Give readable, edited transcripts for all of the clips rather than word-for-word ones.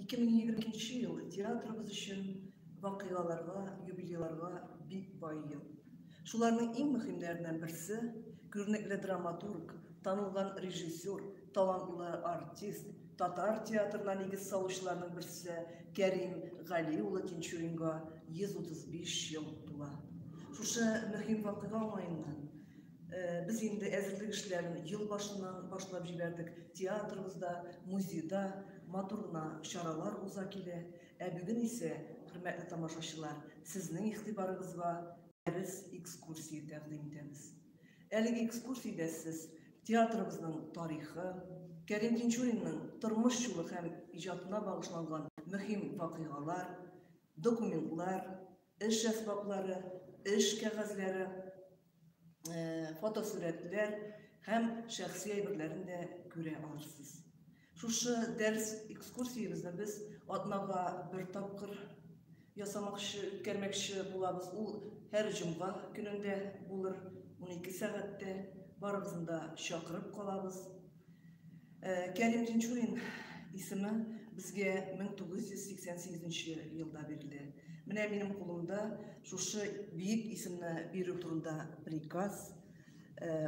2022 ел театрыбыз өчен вакыйгаларга, юбилейларга бик бай ел. Шуларның иң мөһимнәреннән берсе күренекле драматург, танылган режиссер, талантлы артист, татар театрына нигез салучыларның берсе Кәрим Гали улы Тинчуринга 135 ел тула. Шушы мөһим вакыйга уңаеннан без инде әзерлек эшләрен ел башыннан башлап җибәрдек. Театрыбызда, музейда матур гына чаралар уза килә. Ә бүген исә, хөрмәтле тамашачылар, сезнең игътибарыгызга дәрес экскурсия тәкъдим итәбез. Әлеге экскурсиядә сез театрыбызның тарихы, Кәрим Тинчуринның тормыш юлы һәм иҗатына багышланган мөһим вакыйгалар, документлар, эш әсбаплары, эш кәгазьләре, фотосурәтләр һәм шәхси әйберләрен дә күрә алырсыз. Шушы дәрес экскурсиябезне без атнага бер тапкыр ясамакчы, үткәрмәкче булабыз. Ул һәр җомга көнендә булыр, 12 сәгатьтә. Барыгызны да чакырып калабыз. Кәрим Тинчурин исеме безгә 1988 елда бирелде. Менә минем кулымда шушы бөек исемне бирү турында приказ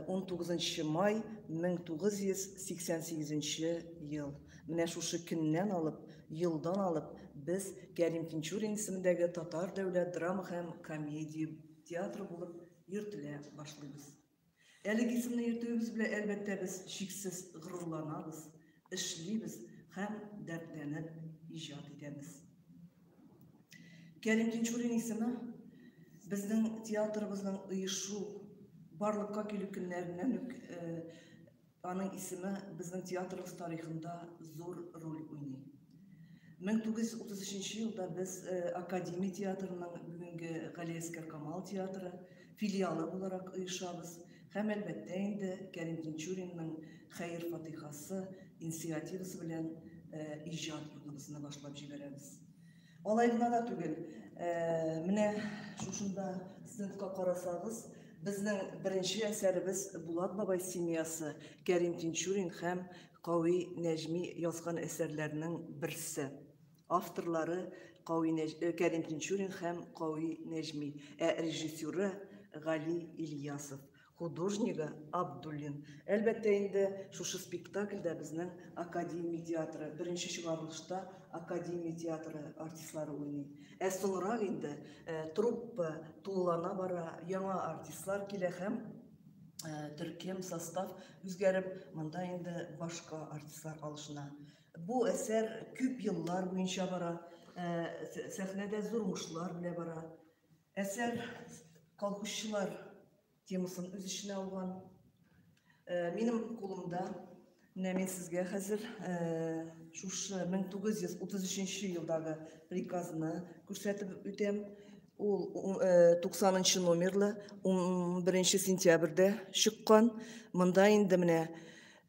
19 май 1988 ел. Менә шушы көннән алып, елдан алып без Кәрим Тинчурин исемендәге Татар дәүләт драма һәм комедия театры булып йөртелә башлыйбыз. Әлеге исемне йөртүебез белән, әлбәттә, без чиксез горурланабыз, эшлибез һәм дәртләнеп иҗат итәбез. Кәрим Тинчурин исеме безнең театрыбызның оешу, барлыкка килү көннәреннән үк аның исеме безнең театрыбыз тарихында зур роль уйный. 1933 елда без Академия театрының, бүгенге Галиәсгар Камал театры филиалы буларак оешабыз һәм, әлбәттә инде, Кәрим Тинчуринның хәер-фатихасы, инициативасы белән иҗат юлыбызны башлап җибәрәбез. Алай гына да түгел, менә шушында стендка карасагыз, безнең беренче әсәребез Булат бабай семьясы, Кәрим Тинчурин һәм Кави Нәҗми язган әсәрләрнең берсе. Авторлары Кави Кәрим Тинчурин һәм Кави Нәҗми, ә режиссеры Гали Ильясов, художнигы Абдуллин. Әлбәттә инде, шушы спектакльдә безнең Академия театры, беренче чыгарылышта Академия театры артистлары уйный. Ә соңрак инде труппа тулылана бара, яңа артистлар килә һәм төркем, состав үзгәреп, монда инде башка артистлар алышына. Бу әсәр күп еллар буенча бара, сәхнәдә зур уңышлар белән бара. Әсәр колхозчылар темасын үз эченә алган. Минем кулымда, менә мин сезгә хәзер шушы 1933 елдагы приказны күрсәтеп үтәм. Ул 90 номерлы 11 сентябрьдә чыккан. Монда инде менә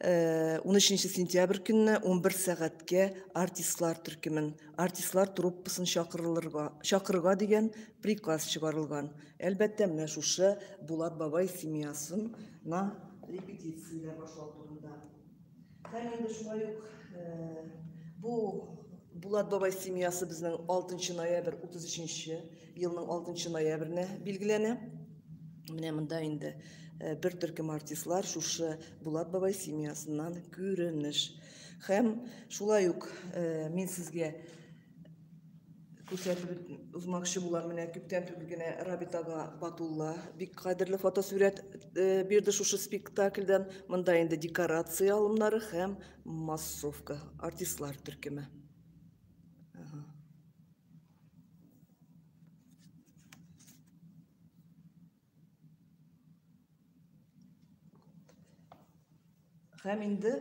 13 сентябрь көнне 11 сәгатькә артистлар төркемен, артистлар труппасын чакырылырга, чакырырга дигән приказ чыгарылган. Әлбәттә, менә шушы Булат бабай семьясына репетицияләр башлау турында. Һәм инде шулай ук бу Булат бабай семьясы безнең 6 ноябрь 33 елның 6 ноябренә билгеләнә. Менә монда инде бер төркем артистлар шушы Булат бабай семьясыннан күренеш. Һәм шулай ук мин сезгә күрсәтеп узмакчы булам, менә күптән түгел генә Рабит ага Батулла бик кадерле фотосурәт бирде шушы спектакльдән. Монда инде декорация алымнары һәм массовка, артистлар төркеме. Һәм инде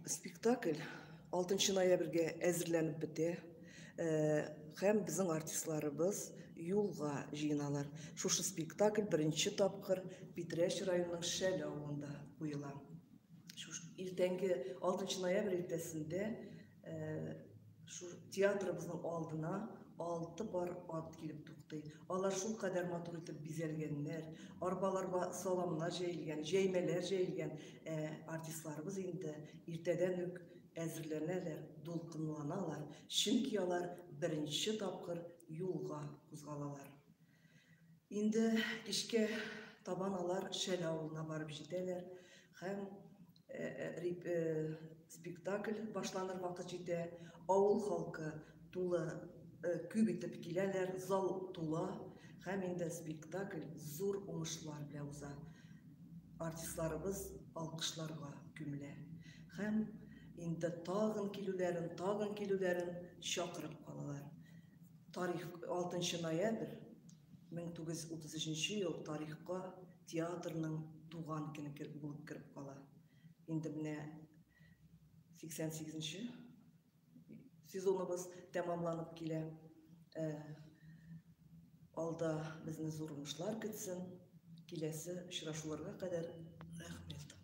спектакль 6 ноябрьгә әзерләнеп бетә. Һәм безнең артистларыбыз юлга җыеналар. Шушы спектакль беренче тапкыр Питрәч районының Шәле авылында куела. Иртәнге 6 ноябрь иртәсендә шу театрыбызның алдына 6 пар ат килеп туктый. Алар шул кадәр матур итеп бизәлгәннәр, арбаларга саламнар җәелгән, җәймәләр җәелгән. Ә артистларыбыз инде иртәдән үк Әзерләнәләр, дулкынланалар, чөнки алар беренче тапкыр юлга кузгалалар. Инде кичкә табан алар Шәле авылына барып җитәләр һәм спектакль башланыр вакыт җитә. Авыл халкы тулы күп итеп киләләр, зал тула һәм инде спектакль зур уңышлар белән уза. Артистларыбыз алкышларга күмелә. Һәм инде тагын килүләрен, тагын килүләрен чакырып калалар. Тарих 6 ноябрь 1933 ел тарихка театрның туган көне булып кереп кала. Инде менә 88 сезоныбыз тәмамланып килә. Алда безне зур уңышлар көтсен. Киләсе очрашуларга кадәр рәхмәт.